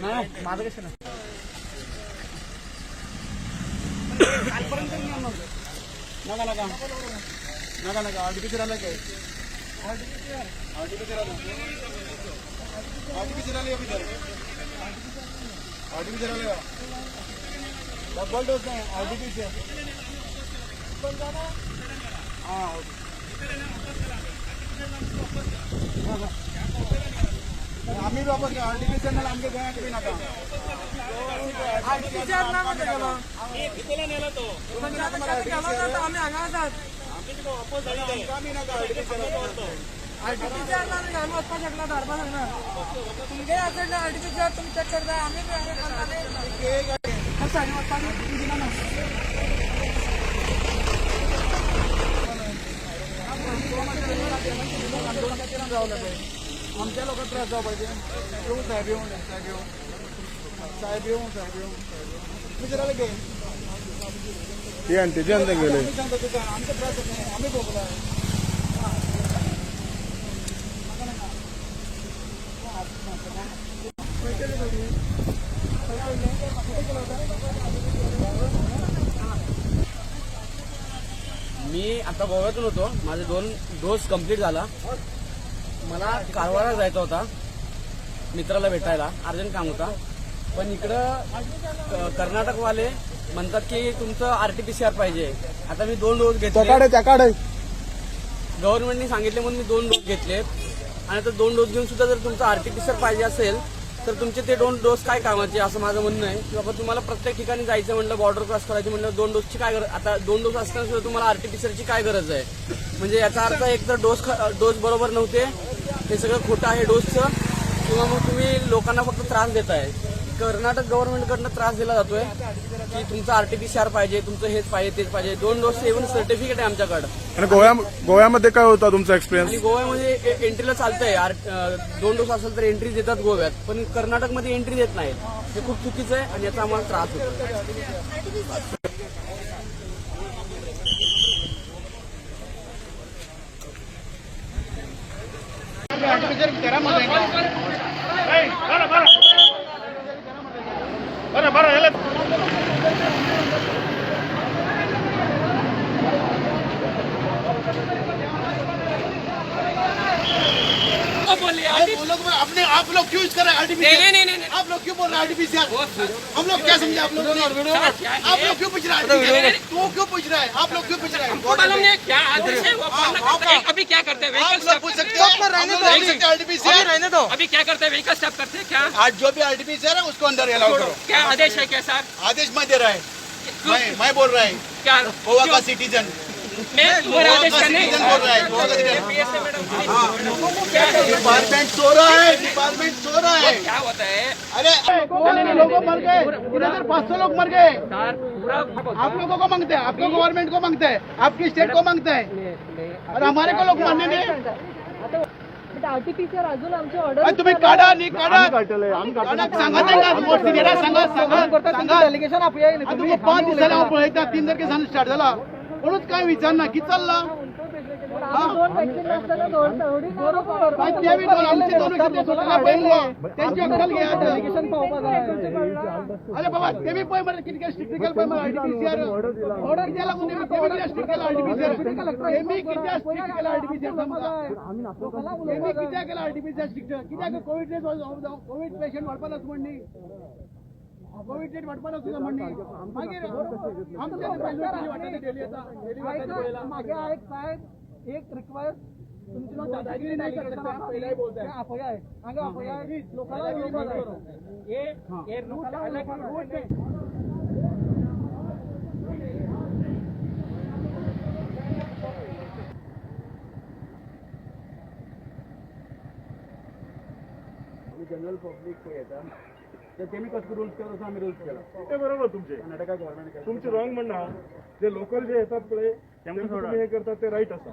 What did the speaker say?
नाही, माझं कसं नाही. कालपर्यंत नियम नव्हते. नका नका नका नका, आरटीपीसीआर आलं काय? आरटीपीसीआर आलं, आरटीपीसीआर आलं, आरटीपीसीआर आलं, डबल डोस नाही, आरटीपीसीआर. हां, आम्ही वापस आरटीपीसीआर नाल्यार आमच्या गोंयांत बी नाका. आरटीपीसीआर ना म्हणता गेलो. आम्ही हांगा आसात. आमकां नाका आरटीपीसीआर. आरटीपीसीआर ना जाल्यार आमी वचपाक शकना, धाडपाक शकना. तुमगे आसत ना आरटीपीसीआर, तुमी चॅक करता. आमी बी हांगा करताले. आनी वचपाक दिना ना. आमच्या लोकांक त्रास जावं पाहिजे. येवं साहेब, येवं, साहेब येवं, साहेब येवं, साहेब येवं, तुमचेर आले गे. ती अँटीजन तेंगेले. आमी सांगता तुका, आमकां त्रास जाता, आमी भोगला. मी आता गोव्यातून होतो. माझे 2 डोस कम्प्लीट झाला. मला कारवारला जायचा होता मित्राला भेटायला, अर्जंट काम होता. पण इकडं कर्नाटकवाले म्हणतात की तुमचं आरटीपीसीआर पाहिजे. आता मी 2 डोस घेतले. त्याकडे गव्हर्नमेंटने सांगितले म्हणून मी 2 डोस घेतले. आणि आता 2 डोस घेऊन सुद्धा जर तुमचं आरटीपीसीआर पाहिजे असेल तर तुमचे ते 2 डोस काय कामाचे, असं माझं म्हणणं आहे. की बाबा, तुम्हाला प्रत्येक ठिकाणी जायचं म्हणलं, बॉर्डर क्रॉस करायचं म्हणलं, 2 डोसची काय गरज? आता 2 डोस असताना सुद्धा तुम्हाला आरटीपीसीआरची काय गरज आहे? म्हणजे याचा अर्थ एक तर डोस डोस बरोबर नव्हते, हे सगळं खोटं आहे डोसचं, किंवा मग तुम्ही लोकांना फक्त त्रास देताय. कर्नाटक गव्हर्नमेंटकडनं त्रास दिला जातोय की तुमचं आरटीपीसीआर पाहिजे, तुमचं हेच पाहिजे, तेच पाहिजे. 2 डोस इव्हन सर्टिफिकेट आहे आमच्याकडं. आणि गोव्यामध्ये काय होता तुमचा एक्सपिरियन्स? आणि गोव्यामध्ये एंट्रीला चालतंय. 2 डोस असेल तर एंट्री देतात गोव्यात, पण कर्नाटकमध्ये एंट्री देत नाहीत. हे खूप चुकीचं आहे आणि याचा आम्हाला त्रास होतो. आरटीपीसीआर करा मध्ये. वो लोग अपने आप लोग क्यों कर रहे हैं आरटीपीसीआर? नहीं, नहीं। आप लोग क्यों बोल रहे हैं आरटीपीसीआर? हम लोग क्या समझे आप लोगों ने? आप लोग क्यों पूछ रहे हैं RTPCR? तू क्यों पूछ रहा है? आप लोग क्यों पूछ रहे हैं? मालूम नहीं क्या आदेश है वो हाँ, करना। अभी क्या करते हैं? आप व्हीकल लोग स्टॉप पूछ सकते हैं, हम लोग नहीं सकते आरटीपीसीआर. रहने दो. अभी क्या करते हैं? व्हीकल स्टॉप करते हैं क्या? आज जो भी आरटीपीसीआर है उसको अंदर अलाउ करो. क्या आदेश है क्या सर? आदेश मैं दे रहा है, मैं बोल रहा है. क्या? गोवा का सिटीजन. मैं तुम्हारा गोवा आदेश का का नहीं. सिटीजन बोल रहा है, गोवा का सिटीजन. क्या डिपार्टमेंट सो रहा है, डिपार्टमेंट सो रहा है. क्या होता है? अरे, लोग मर गए, 3500 लोग मर गए. सर, पूरा आप लोगों को मांगते हैं, आपको गवर्नमेंट को मांगते हैं, आपकी स्टेट को मांगते हैं और हमारे को लोग मारने नहीं. आरटीपीसीआर अजून आमची ऑर्डर अरे, तुम्ही काढा नाही, काढा काढा. सांगा तांकां सिनियराक, सांगा, सांगा, सांगा. डेलिगेशन आपया. आतां तुमकां 5 दीस जाले हांव पळयता, 3 तारखे सावन स्टार्ट जाला, कोणूच काय विचारना कितें चल्लां. दोन वॅक्सिन नसताना काय ते बी दोन आमचे दोन कितें सोडला पळय मुगो, तेंची अक्कल घेयात. अरे बाबा, ते बी पळय मरे कितें स्ट्रिक्ट केलें पळय मरे आरटीपीसीआर. ऑर्डर कित्याक लागून ते बी कितें स्ट्रिक्ट केलां आरटीपीसीआर? तेमी कित्याक स्ट्रिक्ट केलां आरटीपीसीआर सांग. तेमी कित्याक केलां आरटीपीसीआर स्ट्रिक्ट? कित्याक कोवीड रेट, कोवीड पेशंट वाडपा नासू म्हण न्ही, कोवीड रेट वाडपा नासू म्हण न्ही. मागीर आमच्या वाडटा डेली, येता डेली वाडटा पळयला. मागे एक साहेब, एक रिक्वेस्ट. दादागिरी नाही करता, पहिलाही बोलताय. आपया हांगा आपया लोकांना. ये रूट अलग रूट. जनरल पब्लीक पळय येता तर तेमी कसो रुल्स केला तसो आमी रुल्स केला. ते बरोबर तुमचे. कर्नाटका गव्हर्मेंट तुमचे रॉंग म्हणणं, जे लोकल जे येतात पळय, तेंकां तुम्ही हे करतात ते राईट आसा.